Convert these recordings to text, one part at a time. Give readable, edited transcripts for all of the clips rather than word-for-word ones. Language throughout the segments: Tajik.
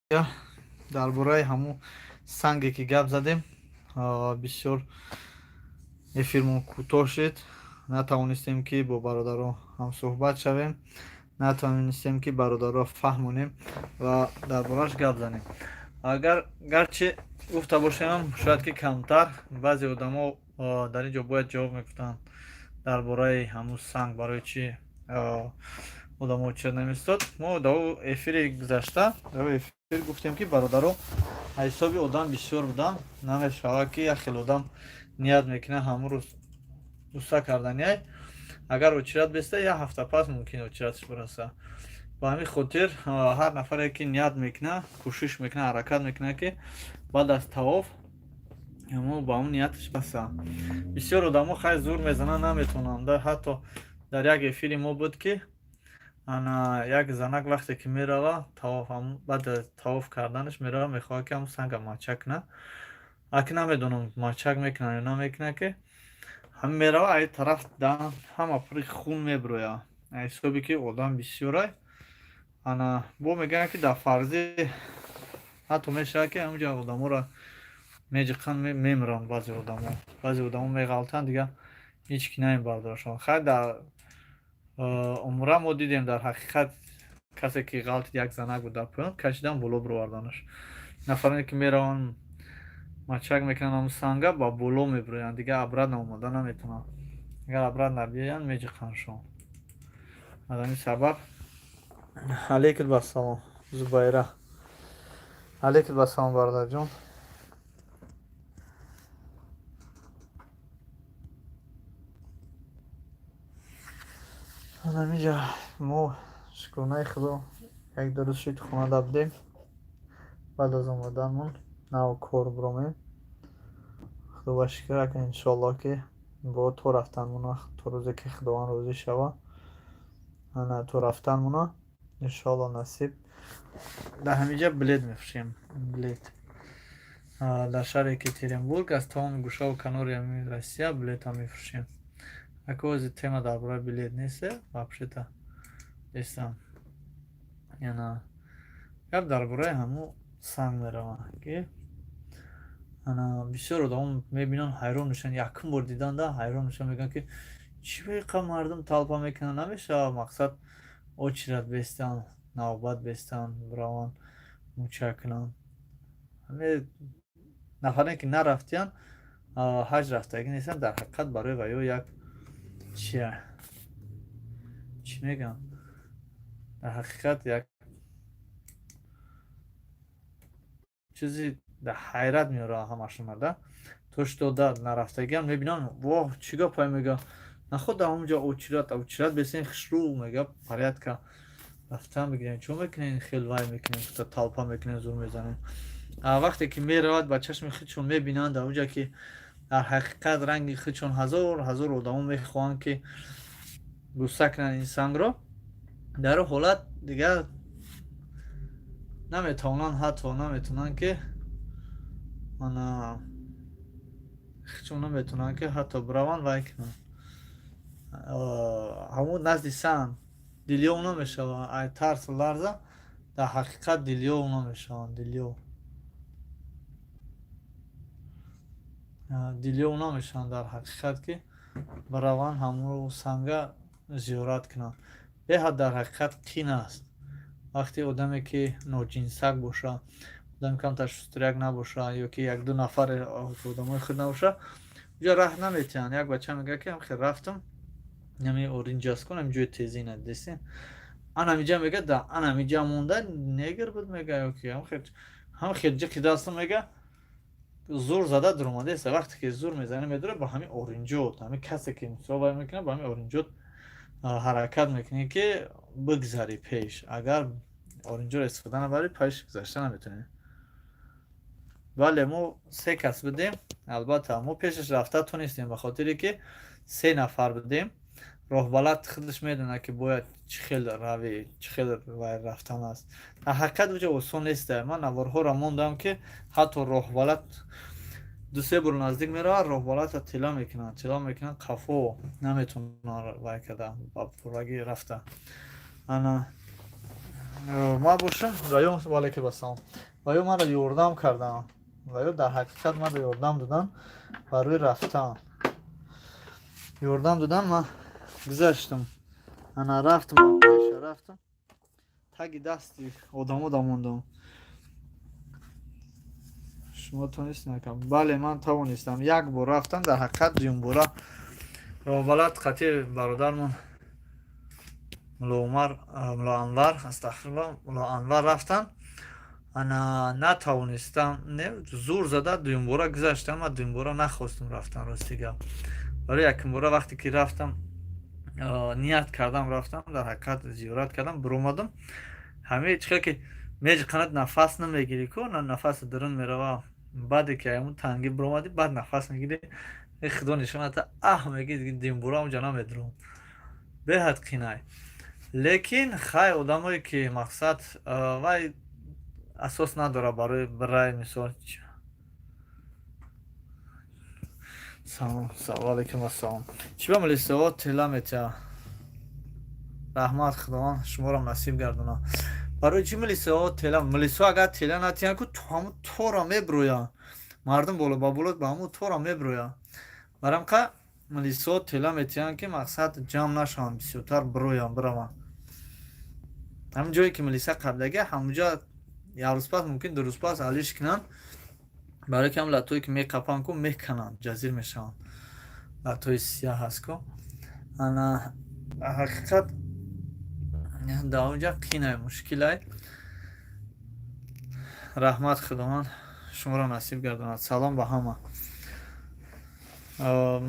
Дар бораи ҳамун санге, ки гап задем, бисёр эфирмон кӯтоҳ шуд. Натавонистем, ки бо бародаро ҳамсӯҳбат шавем, натавонистем, ки бародарро фаҳмонем ва дар борааш гап занем. Агар гарчи гуфта бошемам, шояд ки камтар. Баъзе одамо дар ин ҷо бояд ҷавоб мегуфтанд дар бораи ҳамун санг, барои чӣ одамо чиз наместод. Мо дар эфири гузашта, дар эфир гуфтем, ки бародаро, ҳисоби одам бисёр будам, намешавад, ки як хел одам ният мекунад ҳамун рӯз уста карданиай. Агар очередь беста, як ҳафта пас мумкин очередь аш бираса. Ба ҳамин хотир ҳар нафаре, ки ният мекунад, кӯшиш мекунад, ҳаракат мекунад, ки баъд аз тавоф мо ба он нияташ баса. Бисёр одамо хай зур мезананд, наметавонанд. Ҳатто дар як эфири мо буд, ки ана як занак вақте ки мерава тавоф, баъд аз тавоф карданаш мерава, мехоҳад, ки ҳамн санга мачак кунад. Аки намедонам, мачак мекунад ё намекунад, ки ҳам мерава, ай тараф дан ҳама пури хун мебирояд, ҳисобе ки одам бисёрай. Ана бо мегӯянд, ки дар фарзӣ ҳатто мешавад, ки ҳаминҷа одаморо меҷиқанд, мемиранд баъзе одамо. Баъзе одамо меғалтанд, дигар ҳеҷ ки намебардорашон. Хайр, дар умра мо дидем, дар ҳақиқат касе ки ғалтид, як занак буд, дар поён кашидан, боло бироварданаш. Нафароне, ки мераванд, мачак мекунанд ҳамун санга, ба боло мебироянд, дигар обратно омода наметавонанд. Агар обратно биёянд, меҷиқандшон. Аз ҳамин сабаб. Алейкум бассалом, Зубайра, алейкум бассалом, бародарҷон. Ҳаминҷа мо, шукронаи Худо, як ду рӯз шуд, хонада будем. Баъд аз омаданмон нав кор биромем. Худо ба шукр, ака, иншоаллоҳ, ки бо то рафтанмона, то рӯзе ки Худованд розӣ шава, ана то рафтанмона, иншоаллоҳ, насиб. Дар ҳаминҷа билет мефурӯшем, билет дар шаҳри Екатеринбург, аз тамоми гӯшаву канори ҳамин Россия билетам мефурӯшем. Ака, ози тема дар бораи билет нест вообще-то, нестам. Яна гап дар бораи ҳамун санг меравад, ки ана бисёр одамо мебинанд, ҳайрон мешаванд. Якум бор диданда ҳайрон мешаванд, мегӯянд, ки чӣ ба иқа мардум толпа мекунанд, намешавад, мақсад, очередь бестанд, навбат бестанд, бираванд, муча кунанд. Ҳаме нафаре, ки нарафтиянд, ҳаҷ рафтагӣ нестанд, дар ҳақиқат барои ваё як чия, чӣ мегӯям, дар ҳақиқат як чизи дар ҳайрат меорад ҳамашона да. То что да нарафтагиам мебинанд: воҳ, чӣ гапае, мега, наход дар ҳамонҷо очередь бесен, хушрӯ, мега, порядка рафтан бигирем, чо мекунем, хел вай мекунем, толпа мекунем, зур мезанем. Вақте ки меравад, ба чашми худшон мебинанд дар онҷа, ки дар ҳақиқат ранги худшон ҳазор ҳазор одамо мехоҳанд, ки бӯса кунанд ин сангро. Дар он ҳолат дигар наметавонанд, ҳатто наметавонанд, ки ана худшон наметавонанд, ки ҳатто бираванд, вай кунанд ҳамун назди санг. Дилёв намешаванд ай тарсу ларза, дар ҳақиқат дилёв намешаванд, дилёв, дилёв намешаванд дар ҳақиқат, ки бираванд, ҳамун санга зиёрат кунанд. Беҳад дар ҳақиқат қин аст, вақте одаме, ки ноҷинсак боша, одаме камтар шустряк набоша ё ки якду нафар одамои худ набоша, уҷа раҳ наметиҳанд. Як бача мегӯяд, ки ҳамхел рафтам, ҳами оринҷаскон, ҳами ҷои тезӣ надидестем, анамиҷа, мега, да анамиҷа монда, негр буд, мега, ё ки ҳамхел ҷиқи дастам, мега, зур зада дуромадеста. Вақте ки зур мезанӣ, медора ба ҳамин оринҷот, ҳамин касе, ки мисол вай мекунад, ба ҳамин оринҷот ҳаракат мекунӣ, ки бигзарӣ пеш. Агар оринҷоро истифода набарӣ, пеш гузашта наметавонӣ. Бале, мо се кас будем. Албатта, мо пешаш рафта тонистем, ба хотире ки се нафар будем. Роҳбалад худаш медонад, ки бояд чӣ хел равӣ, чӣ хел вай рафтан аст. Дар ҳақиқат уҷа осон нест. Ман наворҳоро мондам, ки ҳатто роҳбалад дусе бор наздик меравад, роҳбаладро тела мекунанд, тела мекунанд, қафо наметавонанд вай карда, ба пуррагӣ рафта. Ана Ма бошам, ва ваалайкум ассалом, ва ё маро ёрдам кардам, ва ё дар ҳақиқат маро ёрдам додан, барои рафтан ёрдам додан. Ман гузаштам, ана рафтам, пеша рафтам, таги дасти одамо дамондам. Шумо тонистед? Бале, ман тавонистам, як бор рафтам. Дар ҳақиқат, дуюмбора роҳбалад қатъи бародармон Мулло Умар, Мулло Анвар, астағфирулло, Мулло Анвар рафтан. Ана натавонистам, не, зур зада дуюмбора гузаштам. Ман дуюмбора нахостум рафтан, рости гап. Барои якумбора вақте ки рафтам, ният кардам, рафтам, дар ҳақиқат зиёрат кардам, биромадам. Ҳамаи чӣ хел ки меҷиқанад, нафас намегирӣ ку, нафаси дурун мерава. Баъде ки ҳамун тангӣ биромадӣ, баъд нафас мегирӣ. Худо нишоната, аҳ, меги, дуюмбора онҷа намедурам, беҳад қинай. Лекин хай, одамое ки мақсад вай асос надорад барои бирай, мисол. Салом, алайкум ассалом. Чӣ ба милисаҳо тела метиҳад? Раҳмат, Худованд шуморо насиб гардонад. Барои чӣ милисаҳо тела? Милисаҳо агар тела натиҳанд ку, ҳамун тора меброянд, мардум боло ба боло ба ҳамун тора меброянд. Барамқа милисаҳо тела метиҳанд, ки мақсад ҷамъ нашаванд, бисёртар бироянд, бираванд. Ҳамин ҷое ки милиса қаблагӣ, ҳамунҷа як рӯз пас, мумкин 2 рӯз пас алиш кунанд, барои ки ҳам латтое ки меқапанд ку, мекананд, ҷазир мешаванд. Латтои сияҳ ҳаст ку. Ана ҳақиқат, дар онҷа қинай, мушкилай. Раҳмат, Худованд шуморо насиб гардонад. Салом ба ҳама.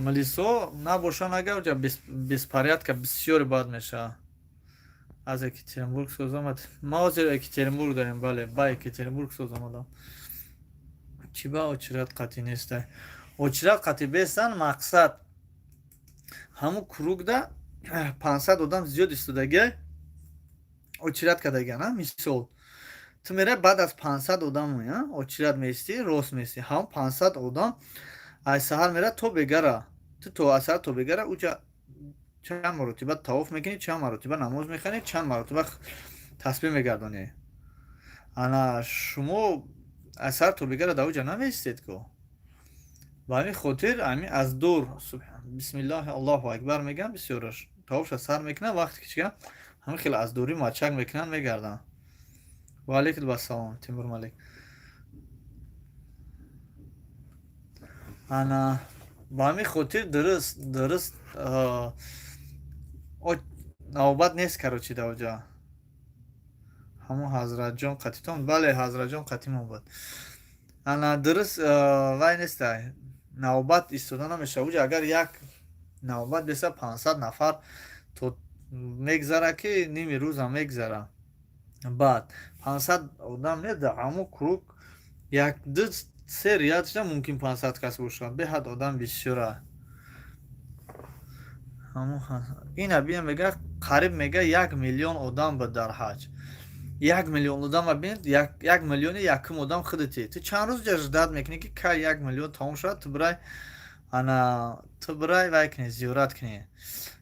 Милисо набошанд агар, оҷа беспорядка бисёре бад мешавад. Аз Екатеринбург соз омад. Ма ҳозир Екатеринбург дорем, бале, ба Екатеринбург соз омадам. Чӣ ба очередь қатъӣ нестай? Очередь қатъӣ бестан, мақсад ҳамун кругда 500 одам зиёд истодагиай, очередь кардагиан. Мисол, ту мерай, баъд аз 500 одам очередь меистӣ, рост меистӣ. Ҳамун 500 одам аз саҳар мерад то бегара, ту то аз саҳар то бегара уҷа чанд маротиба тавоф мекунӣ, чанд маротиба намоз мехонӣ, чанд маротиба тасбеҳ мегардонӣ. Ана шумо аз саҳар то бегара дар уҷа намеистед ку. Ба ҳамин хотир ами аз дур бисмиллаҳи, Аллоҳу акбар мегӯянд, бисёраш тавофша сар мекунанд. Вақте ки чига, ҳамин хел аз дурӣ мачак мекунанд, мегарданд. Ваалайкум ассалом, Тимур Малик. Ана ба ҳамин хотир дуруст навбат нест, короче, дар оҷа. Ҳамун Ҳазратҷон қатитон? Бале, Ҳазратҷон қатимон буд. Ана дуруст вай нестай, навбат истода намешавад уҷа. Агар як навбат беса, 500 нафар то мегзара, ки ними рӯзам мегзара. Баъд 500 одам не, дар ҳамун круг як, ду, се ряд шуда мумкин 500 кас бошад. Беҳад одам бисёра. Ина бина, мега, қариб мега 1 миллион одам буд дар ҳаҷ. 1 миллион одама бинед, 1 миллиони якум одам худати. Ту чанд рӯз ҷа ждать мекунӣ, ки кай 1 миллион тамом шавад, ту бирай, ана ту бирай, вай кунӣ, зиёрат кунӣ.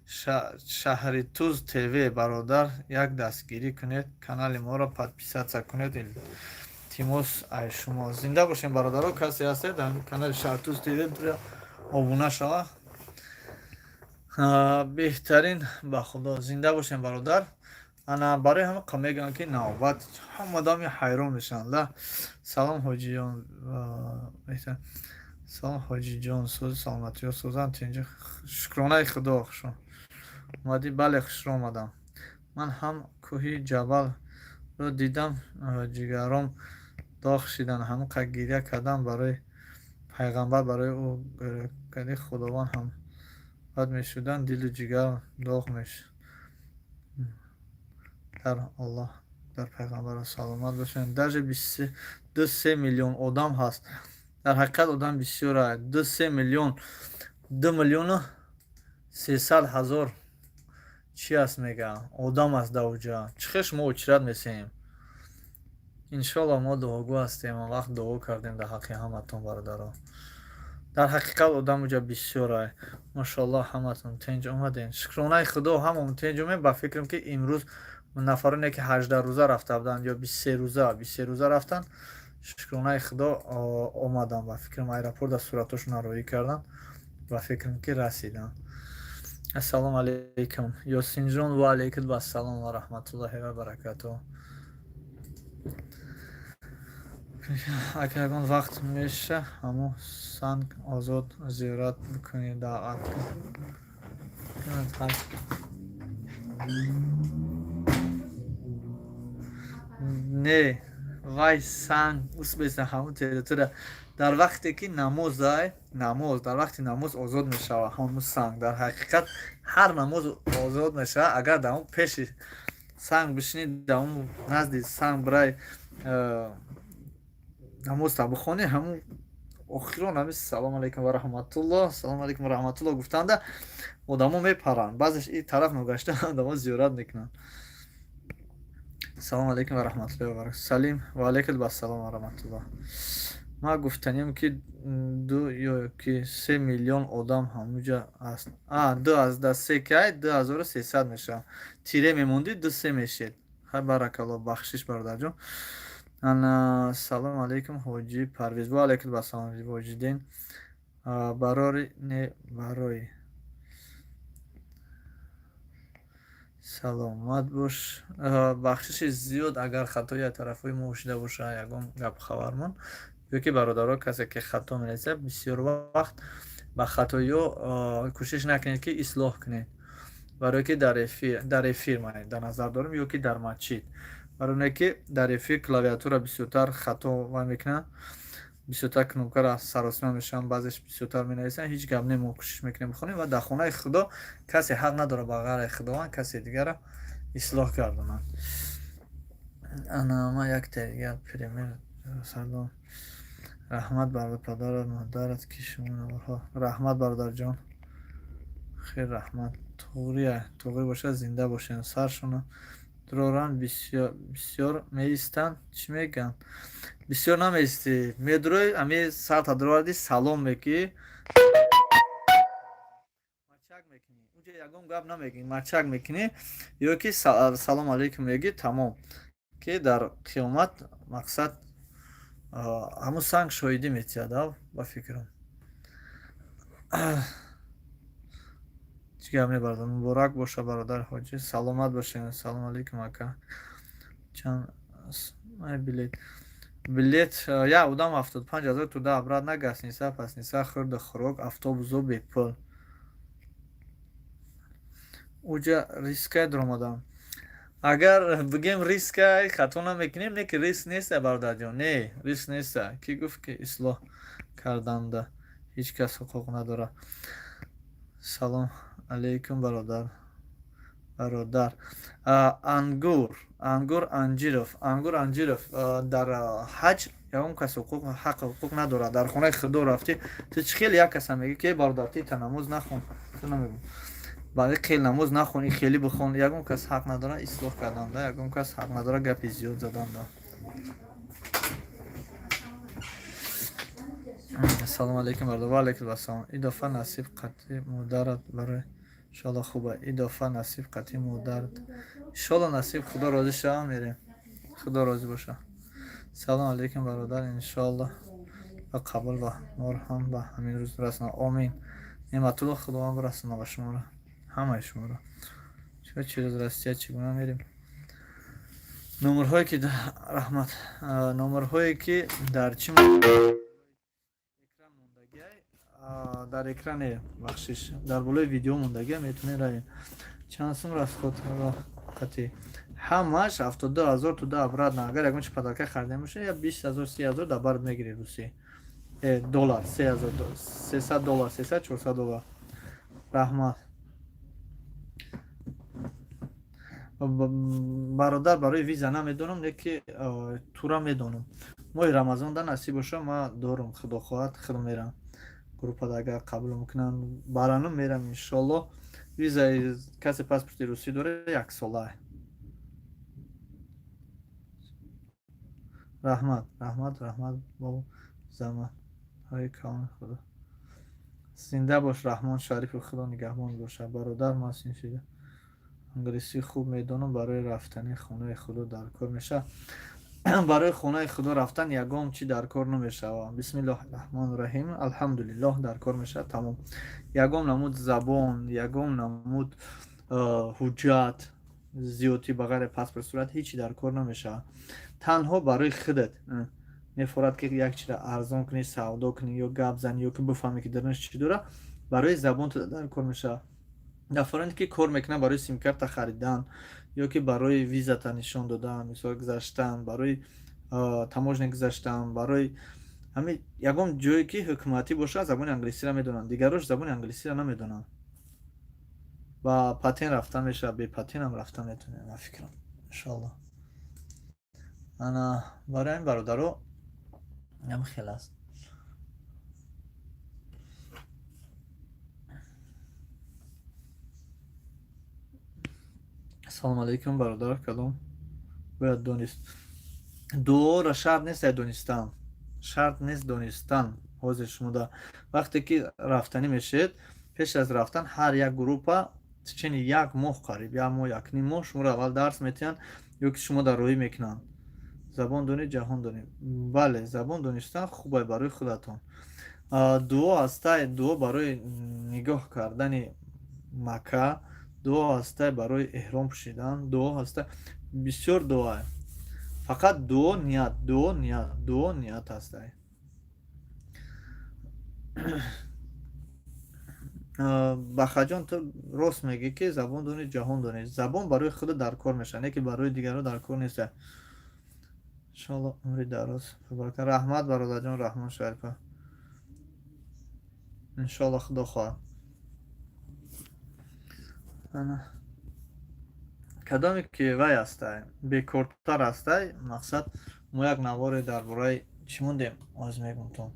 Шаҳри Туз ТВ, бародар, як дастгирӣ кунед, канали моро подписаться кунед, илтимос ай шумо. Зинда бошем, бародаро. Касе ҳастед, дар канали Шаҳртуз ТВ обуна шава, беҳтарин. Ба Худо, зинда бошем, бародар. Ана барои ҳама мегӯям, ки навбат, ҳама одами ҳайрон мешаванд. Салом, ҳоҷиҷон. Салом, ҳоҷиҷон, сози саломатиҳо созанд, тинҷи, шукронаи Худо. Хуш омадӣ. Бале, хушро омадам. Ман ҳам кӯҳи Ҷабалро дидам, ҷигаром доғ шидан, ҳамон қад гиря кардам барои пайғамбар, барои ӯ кади Худованд ҳам бад мешудан, дилу ҷигарам доғ мешуд. Дар Аллоҳ, дар пайғамбар, саломат бошанд. Даже 2-3 миллион одам ҳаст. Дар ҳақиқат, одам бисёра, 2-3 миллион, 2 300 000 чи аст, мега, одам аст дар оҷа. Чӣ хел шумо очередь месеем? Иншоалло, мо дуогӯ ҳастем, он вақт дуо кардем дар ҳаққи ҳаматон, бародаро. Дар ҳақиқат, одам уҷа бисёра. Машоалло, ҳаматон тинҷ омадем, шукронаи Худо, ҳамон тинҷ омем. Ба фикрам, ки имрӯз Нафароне ки 18 рӯза рафта буданд ё 23 рӯза, 23 рӯза рафтанд, шукронаи худо, омаданд. Ба фикрам, аэропорт суратошонро роҳӣ карданд, ба фикрам, ки расиданд. Ассалому алайкум, Ёсинҷон. Ва алайкум ассалом ва раҳматуллоҳи ва баракатуҳ. Агар ягон вақт меша, ҳамо санг озод зиёрат бикунӣ, даъват кун. Не, вай санг усбеса, ҳамун территория дар вақте ки намозай, намоз, дар вақти намоз озод мешавад ҳамун санг. Дар ҳақиқат ҳар намоз озод мешавад. Агар дар он пеши санг бишинӣ, дар он назди санг бирай, намозта бихонӣ, ҳамун охирон ҳами «Салому алайкум ва раҳматуллоҳ, салому алайкум ва раҳматуллоҳ» гуфтанда, одамо мепаранд. Баъзеш и тараф ногашта одамо зиёрат мекунанд. Салому алайкум ва раҳматуллоҳи ва баракатуҳ, Салим. Ва алайкум ассалом ва раҳматуллоҳ. Ман гуфтанем, ки 2 ё ки 3 миллион одам ҳамуҷа аст. А 2,3 кай 2300 мешавад. Тире мемондӣ, ду се мешед. Хай, баракалло, бахшиш, бародарҷон. Ана, салому алайкум, ҳоҷӣ Парвиз. Ва алайкум ассалом, Воҷидин. Барори не, барои саломат бош. Бахшиши зиёд, агар хатои аз тарафҳои мо шуда боша, ягон гап хабармон ё ки бародаро, касе ки хато менависад, бисёр вақт ба хатоиҳо кӯшиш накунед, ки ислоҳ кунед, барое ки дар эфир ман дар назар дорам ё ки дар масҷид, барои оне ки дар эфир клавиатура бисёртар хато вай мекунад, бисёртар кнопкара саросима мешаванд, баъзеш бисёртар менависанд. Ҳеҷ гап не, мо кӯшиш мекунем бихонем. Ва дар хонаи худо касе ҳақ надорад ба ғайри худованд касе дигарро ислоҳ гардонад. Ана, ман якта дигар пример. Салом, раҳмат бар падарат, модарат, ки шумо наворҳо. Раҳмат, бародарҷон, хел раҳмат. Туғрия, туғрӣ бошад, зинда бошед. Саршона дуроранд, бисёр меистанд. Чӣ мегӯянд? Бисёр намеистӣ, медурой, ами сарта дуровардӣ, салом мекӣ, мачак мекунӣ. Унҷа ягон гап намегӯӣ, мачак мекунӣ ё ки салом алейкум мегӯӣ, тамом. Ки дар қиёмат, мақсад, ҳамун санг шоҳидӣ метиҳад, ба фикрам. Чӣ гап мебарад? Муборак боша, бародари ҳоҷӣ, саломат бошед. Салому алейкум, ака. Чанд билет? Билет як одам 75 000 туда, обратно, гостиница, пасница, хӯрду хӯрок, автобусо бепул. Уҷа рискай дуромадам. Агар бигем рискай, хато намекунем. Не ки риск неста, бародарҷон, не, риск неста. Кӣ гуфт, ки ислоҳ карданда ҳеҷ кас ҳуқуқ надорад? Салом алейкум, бародар. Бародар Ангур, Ангур Анҷиров, Ангур Анҷиров, дар ҳаҷ ягон кас ҳуқуқ, ҳақ, ҳуқуқ надорад. Дар хонаи худо рафтӣ, ту чӣ хеле як каса мегӯӣ, ки бародар, ти та намоз нахон, ту намегӯ, баъди хел намоз нахон, и хеле бихон. Ягон кас ҳақ надорад ислоҳ карданда, ягон кас ҳақ надорад гапи зиёд заданда. Ассалому алайкум, бародар. Ва алайкум ассалом. Идофа насиб қатъи модарат барои иншоалло хуба. Идофа насиб қатъи модарат, иншоалло насиб, худо розӣ шава, мерем, худо розӣ боша. Салому алайкум, бародар. Иншоалло ба қабул ва моро ҳам ба ҳамин рӯз расона. Омин, неъматулло, худованд бирасона ба шуморо, ҳамаи шуморо. Чиро через Россия чӣ гуна мерем? Номерҳое ки, раҳмат, номерҳое ки дар чӣ экран мондагиай, дар экране, бахшиш, дар болои видео мондагиа, метавонед равед. Чанд сум расход қатӣ? Ҳамаш 72 000 туда, обратно. Агар ягон чи подарка харидем боша, я 20 000, 30 000 дар бард мегирӣ русӣ, доллар, 3300 доллар, 300, 400 доллар. Раҳмат, бародар. Барои виза намедонам, не ки тура медонам. Моҳи Рамазон да насиб боша, ман дорум, худо хоҳад, худ мерам. Группада агар қабул мекунанд, баранум, мерам, иншолло. Визаи касе паспорти русӣ дора, яксола. Раҳмат, раҳмат, раҳмат бо заҳматҳои калони худо. Зинда бош, Раҳмон Шарипов, худо нигаҳбон боша, бародар. Ман синшида. Англисӣ хуб медонам, барои рафтани хонаи Худо дар кор мешавад? Барои хонаи Худо рафтан ягон чӣ дар кор намешавад. Бисмиллоҳи раҳмони раҳим, алҳамдулиллоҳ дар кор мешавад, тамом. Ягон намуд забон, ягон намуд ҳуҷҷат зиёдтӣ ба ғайри паспорт сурат ҳечи дар кор намешавад. Танҳо барои худат мефорад, ки як чизро арзон кунӣ, савдо кунӣ ё гап занӣ, ё ки бифаҳмӣ, ки дарунаш чӣ дорад, барои забон дар кор мешавад. Нафароне ки кор мекунанд, барои симкарта харидан ё ки барои визата нишон додан, мисол, гузаштан, барои таможня гузаштан, барои ҳамин ягон ҷое ки ҳукуматӣ бошад, забони англисиро медонанд, дигарош забони англисиро намедонанд. Ба патент рафта мешавад, бе патентам рафта метавонем, ман фикрам, иншоалло. Ана барои ҳамин, бародаро, ҳам хел аст. Ассалому алайкум, бародар, калом бояд донист? Дуоро шарт нест донистан, шарт нест донистан. Ҳозир шумо вақте ки рафтанӣ мешед, пеш аз рафтан ҳар як группа течение як моҳ, қариб як моҳ, якним моҳ шуморо аввал дарс метиҳанд ё ки шумо дар роҳӣ мекунанд. Забон донӣ, ҷаҳон донӣ. Бале, забон донистан хубай барои худатон. Дуо ҳастай, дуо барои нигоҳ кардани Макка, дуо ҳастай барои эҳром пӯшидан, дуо ҳастай, бисёр дуо. Фақат дуо ният, дуо ният, дуо ният ҳастай. Бахаҷон, ту рост мегӯӣ, ки забон донӣ, ҷаҳон донӣ. Забон барои худат дар кор мешавад, не ки барои дигарон дар кор нест. Иншоалло, умри дароз. Раҳмат, бародарҷон Раҳмон Шарипа. Иншоалло, Худо хоҳад. Ана кадоме ки вай ҳастай, бекортар ҳастай, мақсад, мо як наворе дар бораи чӣ мондем, оз мегумтон,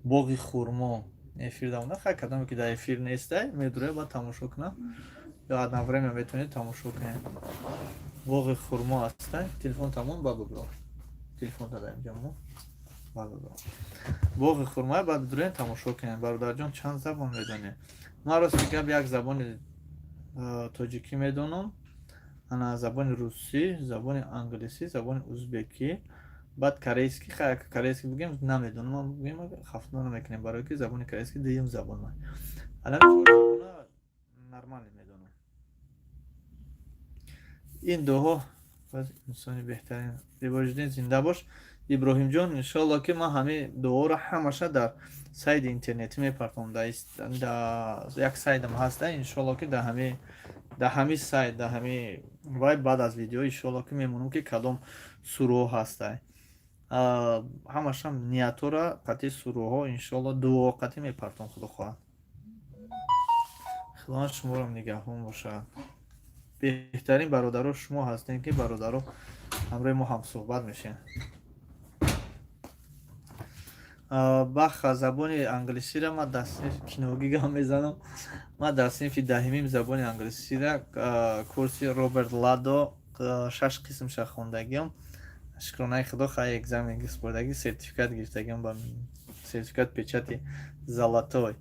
боғи хурмо эфир дамонда. Хай, кадоме ки дар эфир нестай, медуре, баъд тамошо кунам ё одно время метавонед тамошо кунед. Боғи хурмо ҳастай. Телефон тамом, ба бибро, телефон дада инҷа мо, ба бибро. Боғи хурмо баъд бидурен, тамошо кунед. Бародарҷон, чанд забон медонед? Ман, рости гап, як забони тоҷикӣ медонам, ана забони русӣ, забони англисӣ, забони узбекӣ, баъд корейский. Хай, корейский бигем, намедонам, бигем, хафно намекунем, барое ки забони корейский дуюм забон ман. Ана забона нормально медонам. Ин дуҳо инсони беҳтарин. Иброҳимҷон, зинда бош. Иброҳимҷон, иншоалло, ки ман ҳамин дуоро ҳамаша дар сайти интернетӣ мепартом. Дар як сайтам ҳаста, иншоалло, ки дар ҳамин сайт, дар ҳамин вай, баъд аз видео, иншоалло, ки мемонам, ки кадом сураҳо ҳастай, ҳамашам ниятҳоро қатъи сураҳо, иншоалло, дуо қатъӣ мепартом, Худо хоҳад. Худованд шуморо нигаҳбон бошад. Беҳтарин бародаро шумо ҳастем, ки бародаро ҳамроҳи мо ҳамсӯҳбат мешем. Баха, забони англисиро ман дар синфи киногӣ гап мезанам. Ман дар синфи 10-умим забони англисира курси Роберт Ладо шаш қисмша хондагиам. Шукронаи Худо, хай, экзамен супордагӣ, сертификат гирифтагиам, ба сертификат печати золотой.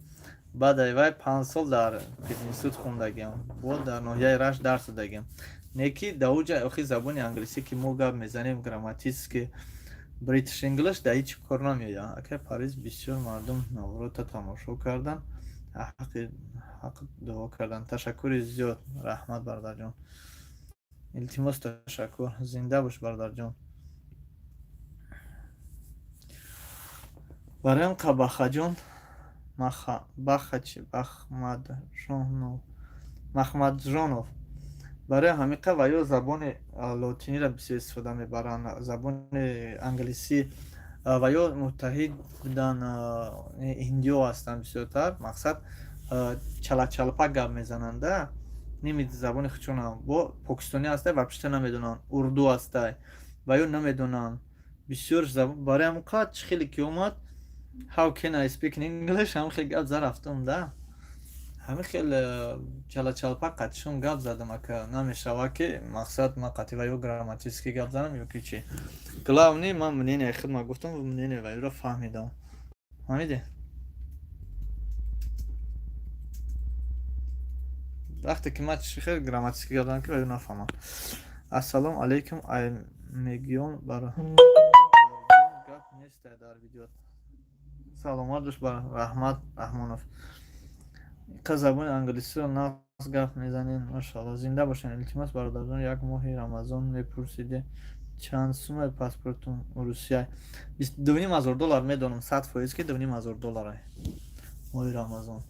Баъд ай вай 5 сол дар пединститут хондагиам, бо дар ноҳияи Рашт дарс додагиам. Не ки дар уҷа охи забони англисӣ, ки мо гап мезанем, грамматически British English, дар ҳеҷ кор намеояд. Акай Париз, бисёр мардум наврота тамошо кардан, ҳақ дуо кардан. Ташаккури зиёд, раҳмат, бародарҷон. Илтимос, ташаккур, зинда бош, бародарҷон. Бароям қабахаҷон бахачи Махмаджонов, барои ҳамиқа ва ё забони лотиниро бисёр истифода мебаранд, забони англисӣ ва ё муттаҳид будан, ҳиндиё ҳастанд бисёртар. Мақсад, чалачалпак гап мезананда, ними забони худшона. Бо покистонӣ ҳастай, вообще намедонанд, урду ҳастай ва ё намедонанд бисёр. Барои ҳамон қад чӣ хеле ки омад, "How can I speak in English?" ҳам хел гап за рафтам да, ҳамин хел чалачалпак қатишон гап задам. Ака, намешава, ки мақсад, ман қатъи ва ё грамматически гап занам ё ки чӣ. Главный, ман мнение худма гуфтам, мнение ваёро фаҳмидам. Фаҳмидӣ? Вақте ки ман хеле грамматически гап занам, ки вай нафаҳмам. Ассалому алайкум, ай мегиён бар гап нест дар видео. Саломат бош, бар раҳмат Раҳмонов. Қа забони англисиро нағз гап мезанед, машоалло, зинда бошед. Илтимос, бародарҷон, як моҳи Рамазон мепурсиде, чанд суммаи паспортун Русия? 2500 доллар. Медонам 100%, ки 2500 долларай моҳи Рамазон.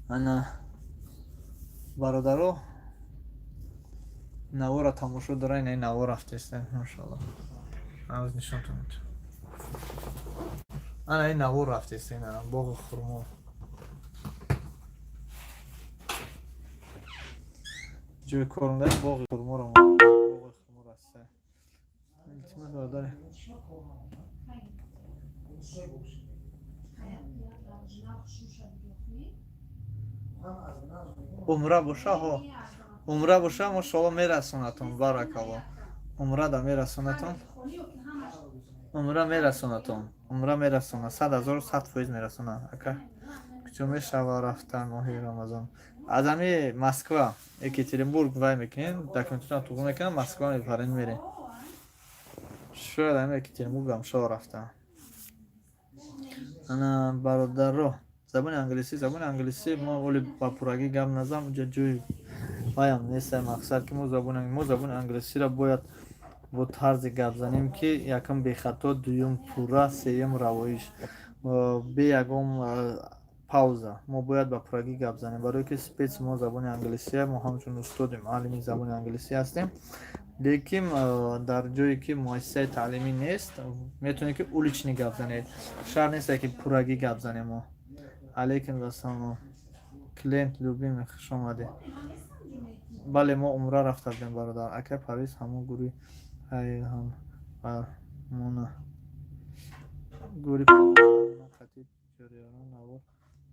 Ана, бародаро, навора тамошо дора, ина навор рафтеста, машоалло, ҳанӯз нишонтон медиҳам. Ана, ин навор рафтеста, ина боғи хурмо, ҷои корунда, боғи хурморо, боғи хурмо раста. Илтимос, бародаре. Умра боша, ҳо, умра боша, машоалло, мерасонатон, баракалло. Умра да мерасонатон, умра мерасонатон, умра мерасона, 100 000, 100% мерасона. Ака, куҷо мешава рафтан моҳи Рамазон? Аз ами Москва, Екатеринбург вай мекунем, документатон туғ мекунам, Москва мепарен, мерем. Шояд ами Екатеринбургам шава рафтан. Ана, бародаро, забони англисӣ, забони англисӣ мо оли ба пуррагӣ гап назам, уҷа ҷои ваям нест. Мақсад ки мо забони англисиро бояд бо тарзе гап занем, ки якум бехато, дуюм пурра, сеюм равоиш, бе ягон пауза мо бояд ба пуррагӣ гап занем, барое ки спец мо забони англисия, мо ҳамчун устоди муаллими забони англисӣ ҳастем. Лекин дар ҷое ки муассисаи таълимӣ нест, метавонед ки уличный гап занед, шарт несте ки пуррагӣ гап занем мо. Алейкум ассалом, клиент любимый, хуш омадед. Бале, мо умра рафта будем, бародар. Ака Парвиз, ҳамон гурӯҳи ҳамона гури хати ҷориёрон навор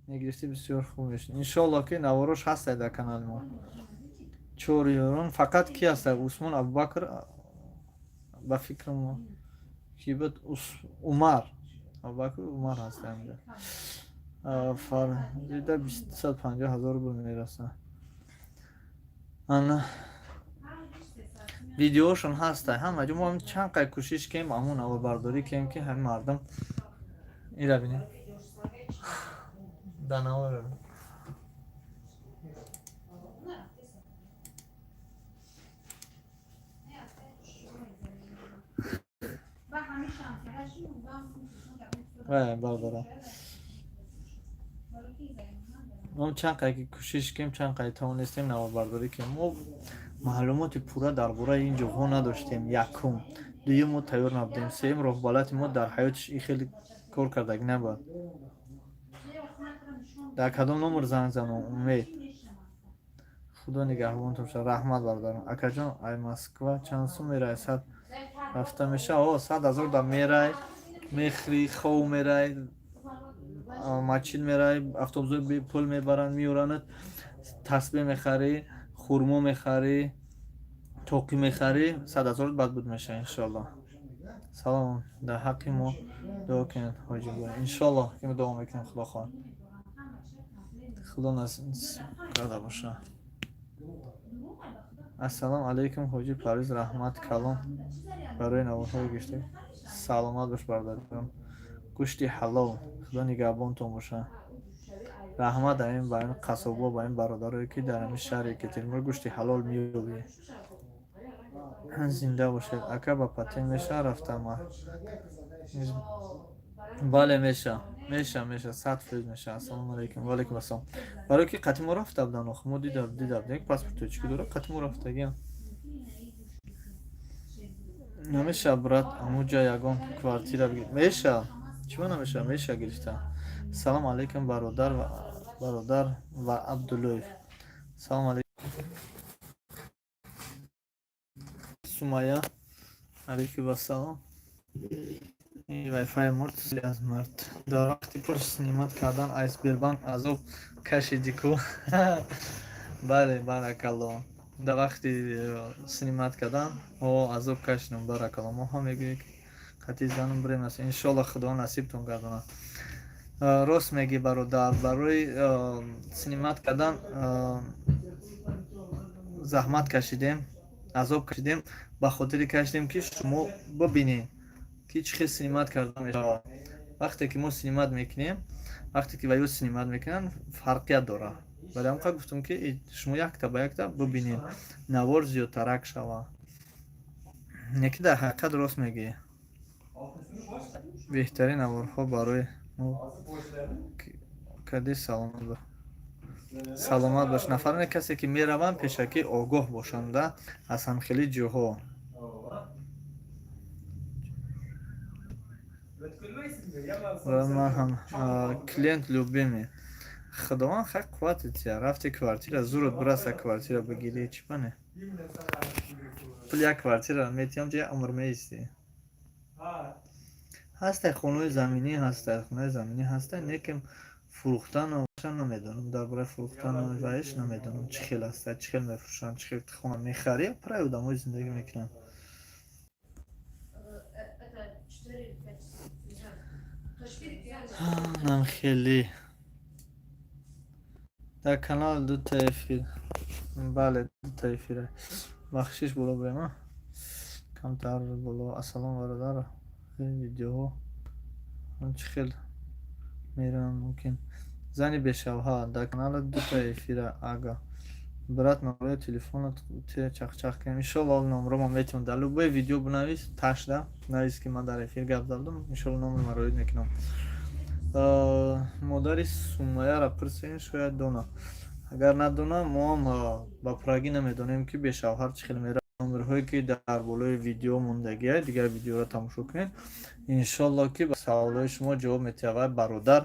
мегирифтӣ, бисёр хуб мешуд. Иншоалло, ки наворош ҳастай дар канали мо. Чор ёрон фақат ки ҳастай? Усмон, Абубакр, ба фикрам, ки буд, Умар, Абубакр, Умар ҳастай онҷа. Фарзида 250 000 рубл мерасад. Ана, видеошон ҳастай ҳама ҷо. Мо чанд қай кӯшиш кем, ҳамон наворбардорӣ кем, ки ҳамин мардум ира бинем дар навор. Бародарам, мо чанд қай ки кӯшиш кем, чанд қай тавонистем наворбардорӣ кем. Мо маълумоти пурра дар бораи ин ҷоҳо надоштем, якум. Дуюм, мо тайёр набудем. Сеюм, роҳбалати мо дар ҳаётиш ин хеле кор кардагӣ набуд. Дар кадом номер занг занам, Умед? Худо нигаҳбонтон шавад, раҳмат, бародарам. Акаҷон, ай Москва чанд сум мерай? 100 рафта меша, о, 100 000 да мерай, мехӯрӣ, хов мерай, масҷид мерай, автобусҳои бепул мебаранд, меёранад, тасбеҳ мехарӣ, хурмо мехарӣ, тоқӣ мехарӣ, 100 000 бад буд мешава, иншоалло. Салом, дар ҳаққи мо дуо кунед, ҳоҷибой. Иншоалло, ки мо дуо мекунем, худо хоҳад, худо насиб карда боша. Ассалому алайкум, ҳоҷи Парвиз, раҳмат калом барои наворҳои гирифта. Саломат бош, бародарҷон, гӯшти ҳалол, худо нигаҳбонтон боша. Раҳмат ин ба ин қассобо, ба ин бародарое, ки дар ҳамин шаҳри Екатеринбург гӯшти ҳалол меёбӣ. Зинда бошед. Ака, ба патент меша рафтам? Бале, меша, меша, меша, 100% меша. Ассалому алайкум. Ваалайкум ассалом. Барое ки қати мо рафта будан, охи мо дида будем, паспорт тоҷикӣ дора, қати мо рафтагиам. Намеша, брат, ҳамуҷа ягон квартира бигир, меша, чима намеша, меша гирифта. Салом алайкум, бародар ва бародар ва Абдуллоев. Салом алайкум, Сумая, алайкум вассалом. Вайфай мурд аз мард. Дар вақти пул снимать кардан ай Сбербанк азоб кашиди ку? Бале, баракалло, дар вақти снимать кардан о азоб кашидам, баракалло. Мо ҳам мегӯем, ки қатъи занам бирем аст, иншоалло, худо насибтон гардонад. Рост мегӣ, бародар, барои снимать кардан заҳмат кашидем, азоб кашидем, ба хотире кашидем, ки шумо бибинед, ки чӣ хел снимать карда мешавад. Вақте ки мо снимать мекунем, вақте ки ваё снимать мекунанд, фарқият дорад. Барои ҳамқа гуфтам, ки шумо якта ба якта бибинед, навор зиёдтарак шавад. Не ки дар ҳақиқат рост мегӯӣ, беҳтарин наворҳо барои мо кади. Саломат бош, саломат бош. Нафароне, касе ки мераванд, пешакӣ огоҳ бошанда аз ҳамхели ҷоҳо. Ман ҳам клиент любимый. Худованд хай қуввате тия. Рафти, квартира зурот бираса, квартира бигирӣ, чӣ бане? Пул як квартира метиҳам, ҷа умр меистӣ. Ҳастай хонаҳои заминӣ, ҳастай хонаи заминӣ, ҳастай, лекин фурӯхтану намедонам, дар бораи фурӯхтану ваиш намедонам, чӣ хел ҳастай, чӣ хел мефурӯшанд, чӣ хел хона мехарӣ, пурраи одамои зиндагӣ мекунанд. Это 4 или 5, не знаю. 4-5. Нам хеле дар канал дута эфир, бале, дута эфира. Бахшиш, боло бурем, камтар боло. Ассалом, бародар, видеоҳо чӣ хел мераванд? Мумкин зани бешавҳар дар канала дута эфира. Ага, брат, номрои телефонат чахчах кунем, иншолло. Номрома метавон дар любой видео бинавис, ташда навис, ки ман дар эфир гап задам, иншолло номри маро роид мекунам. Модари Сумаяра пурсем, шояд дона. Агар надона, моам ба пуррагӣ намедонем, ки бешавҳар чӣ хел меравад. Номерҳое ки дар болои видео мондагиа, дигар видеоро тамошо кунед, иншолло, ки ба саволҳои шумо ҷавоб метиҳад. Вай бародар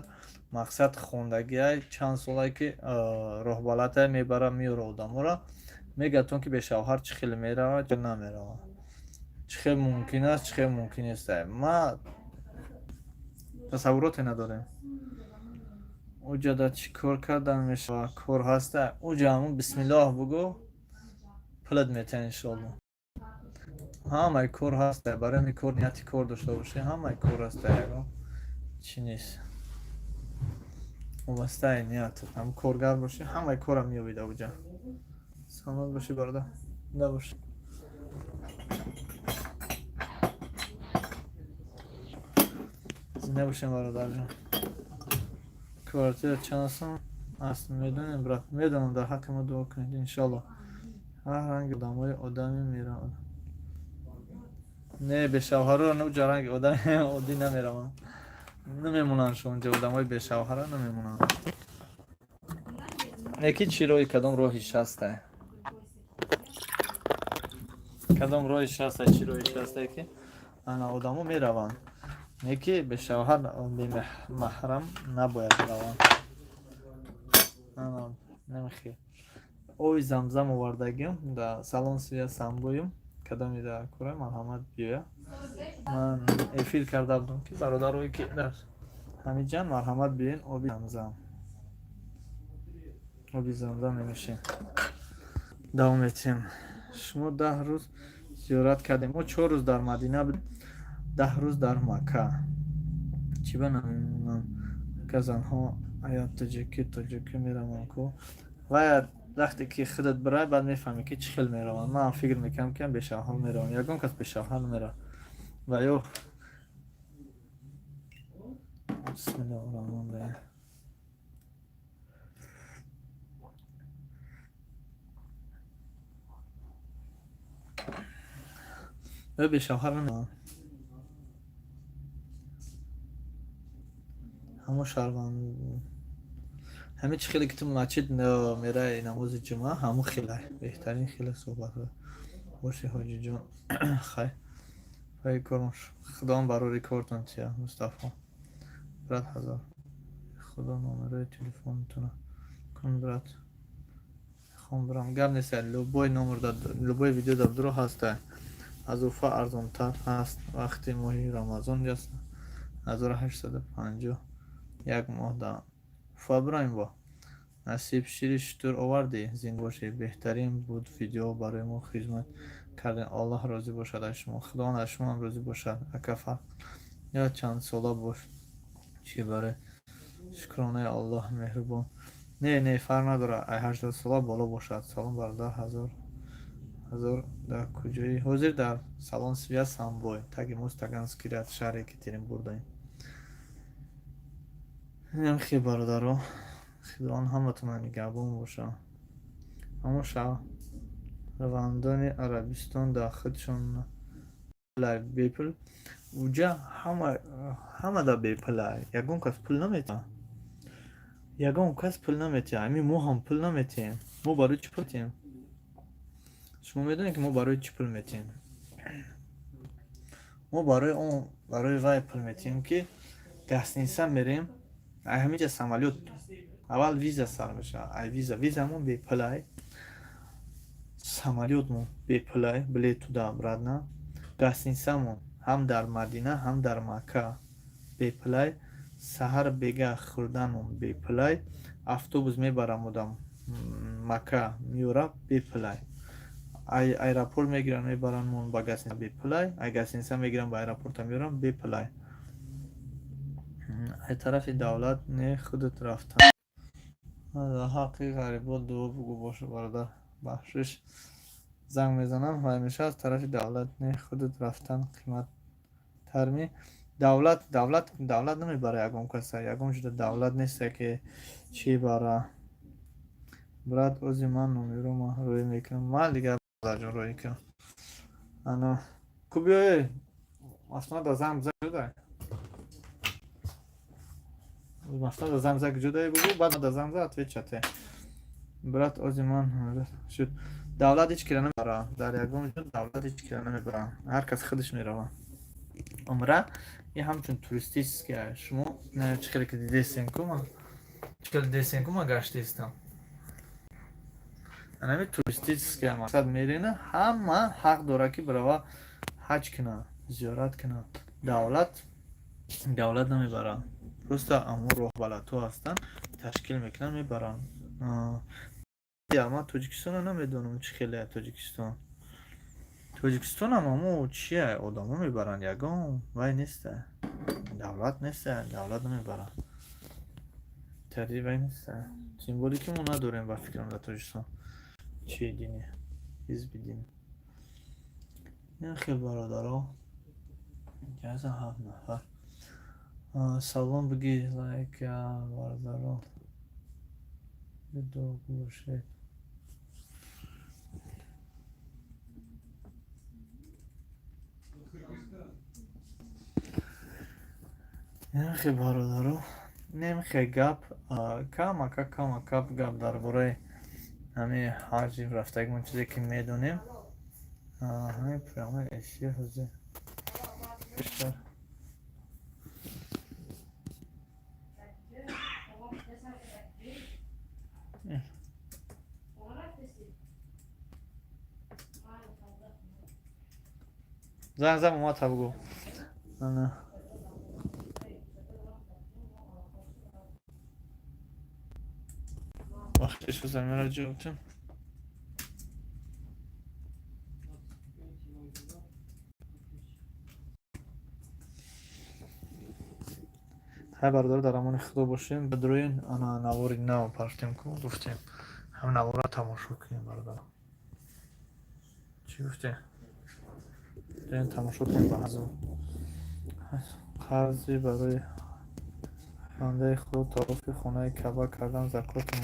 мақсад хондагиа, чанд солае ки роҳбалата мебара, меёра одаморо, мегӯяд, ки бешавҳар чӣ хел меравад, чӣ намеравад, чӣ хел мумкин аст, чӣ хел мумкин нест. Ма тасаввуроте надорем. Уҷада чӣ кор кардан мешавад? Кор ҳаста уҷа, ҳамун бисмиллоҳ бугӯ, пулат метиҳанд, иншолло. Ҳамаи кор ҳаста. Барои ҳамин кор, нияти кор дошта бошӣ, ҳамаи кор ҳаста, ягон чӣ нест, вобастаи ниятат. Ҳам коргар бошӣ, ҳамаи корам меёбӣ дар уҷа. Саломат бошӣ, бародар, набош. Зинда бошем, бародарҷон. Квартира чанд сом аст, медонем, брат? Медонам. Дар ҳаққи мо дуо кунед, иншолло. Ҳар ранги одамои одаме меравад. Не, бешавҳароро нуҷа ранги одами оддӣ намераванд, намемонанд. Шонҷа одамои бешавҳара намемонанд. Неки чӣ роҳи, кадом роҳи шастай, кадом роҳи шастай, чӣ роҳи шастай, ки ана одамо мераванд, не ки бешавҳар, бемаҳрам набояд раванд. Намехел оби замзам овардагим да салон сия самбоюм. Кадоми да кора, марҳамат, биёя. Ман эфир карда будам, ки бародарое ки дар ҳамиҷан, марҳамат, биёен, оби замзам, оби замзам менӯшем. Давом метиҳем. Шумо 10 рӯз зиёрат кардем, мо 4 рӯз дар Мадина будем, 10 рӯз дар Макка. Чӣ ба намемонам, ка занҳо аят тоҷикӣ, тоҷикӣ мераванд ку. Вая вақте ки худат бирай, баъд мефаҳмӣ, ки чӣ хел мераванд. Ман фикр мекардам, ки бешавҳар мераванд. Ягон кас бешавҳар намеравад. Ва ё бисмиллоҳи раҳмони раҳим. Ё бешавҳар намераванд. Ҳамо шаҳрванд, ҳамин чӣ хеле ки ту масҷид мераи намози ҷумъа, ҳамун хеле беҳтарин хеле суҳбатҳо боши, ҳоҷиҷон. Хай, пай корм, худованд барори кортон тия. Мустафо брат, ҳазор худо, номерои телефонтона кун, брат, мехом бирам. Гап нест, любой номер, любой видео дар дуро ҳаста. Аз Уфа арзонтар ҳаст, вақти моҳи Рамазон аст, 1850 як моҳ да Уфа бироем бо насиб. Шири шутур овардӣ, зинда бошӣ. Беҳтарин буд видео, барои мо хизмат кардем, Аллоҳ розӣ бошад аз шумо. Худованд аз шумоам розӣ бошад, ака. Фарқ ё чанд сола бош, чӣ барои Шукронаи Аллоҳ меҳрубон. Не, не, фарқ надорад, ай 80 сола боло бошад. Салом, бародар, ҳазор ҳазор дар куҷоӣ? Ҳозир дар салон связь Самбой, таги мост Таганский ряд, шаҳри Екатеринбург даем. Инам хел, бародаро, Худованд ҳаматонро нигаҳбон боша. Аммо шаҳрвандони Арабистон дар худшон бепул уҷа ҳама да бепула, ягон кас пул наметиҳад, ягон кас пул наметиҳад. Ҳамин мо ҳам пул наметиҳем. Мо барои чӣ пул метиҳем? Шумо медонед, ки мо барои чӣ пул метиҳем? Мо барои он, барои вай пул метиҳем, ки гостиница мерем, ай ҳаминҷа самолёт, аввал виза сар мешавад, ай виза, визамон бепулай, самолётмон бепулай, билет туда обратно, гостиницамон ҳам дар Мадина, ҳам дар Макка бепулай, саҳар бега хӯрданмон бепулай, автобус мебарамудам Макка меёра бепулай, ай аэропорт мегиранд, мебарандмон ба гостиница бепулай, ай гостиница мегиранд, ба аэропорта меёранд бепулай. Ай тарафи давлат не, худат рафтан. Ҳаққи ғарибо дуо бугӯ. Боша, бародар, бахшиш, занг мезанам, вай мешавад. Аз тарафи давлат не, худат рафтан қиматтарми? Давлат намебара ягон каса, ягон ҷуда давлат несте, ки чӣ бара. Брат, ози ман номерома рӯй мекунам. Ман дигар, бародарҷон, рӯй кунам. Ана ку, биёй, мафтуна да занг бизан, ҷудай мафтуна да занг бизан, ҷудай бугӯ, баъд да занг бизан, отвечать. Брат, ози ман шуд. Давлат ҳеҷ кира намебара, дар ягон ҷо давлат ҳеҷ кира намебара, ҳар кас худаш мерава. Умра и ҳамчун туристический. Шумо чӣ хеле ки дидестем ку, ман чӣ хеле дидестем ку, ман гаштаистам. Анами туристический мақсад мерена, ҳама ҳақ дорад, ки бирава ҳаҷ куна, зиёрат куна. Давлат намебара, просто аммо роҳбалатҳо ҳастанд, ташкил мекунанд, мебаранд. Ман Тоҷикистонро намедонам, чӣ хеле. Тоҷикистон, Тоҷикистонам амо чия, одамо мебаранд, ягон вай неста, давлат неста, давлат намебарад, тари вай неста. Тем более ки мо надорем, ба фикрам, дар Тоҷикистон чи дини, ҳизби дини. Ин хел, бародаро, ҳафт нафар. Салом бигӣ, лайк, бародаро, бошед. Нехе, бародаро, немхе гап, камака камака гап дар бораи ҳамин ҳаҷи рафтагимон, чизе ки медонем, ҳамин прямой эфир ҳозир бештар. Занг зан, омад, бугӯ. Ана вақтиш замира ҷавобтем. Ҳай, бародар, дар амони Худо бошем. Бадроин, ана навори нав партем ку, гуфтем, ҳам навора тамошо кунем. Бародар, чӣ гуфтем? Тамошо кунем. Ба ҳазм қарзи барои бандаи Худо тавофи хонаи Каъба кардан, закоту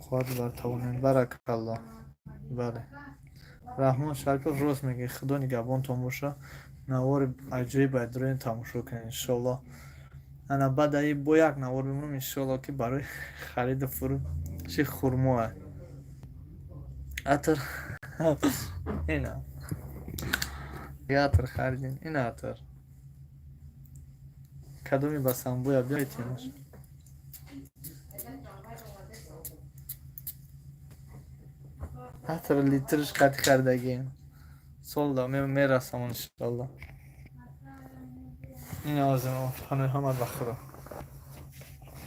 қувват бар тавонем. Баракалло, бале, Раҳмон Шарипов рост мегӯ. Худо нигаҳбонтон боша. Навори аҷоиб байдроин, тамошо кунед, иншоалло. Ана баъд аи бо як навор мемонам, иншоалло, ки барои хариду фурӯши хурмоа, атр. Ина атр харидем, ина атр кадоми ба самбуя биёйтемаш. Атр литриш қати харидагием, солда мерасам, иншоалло. Ин озим, ҳамад ба Худо.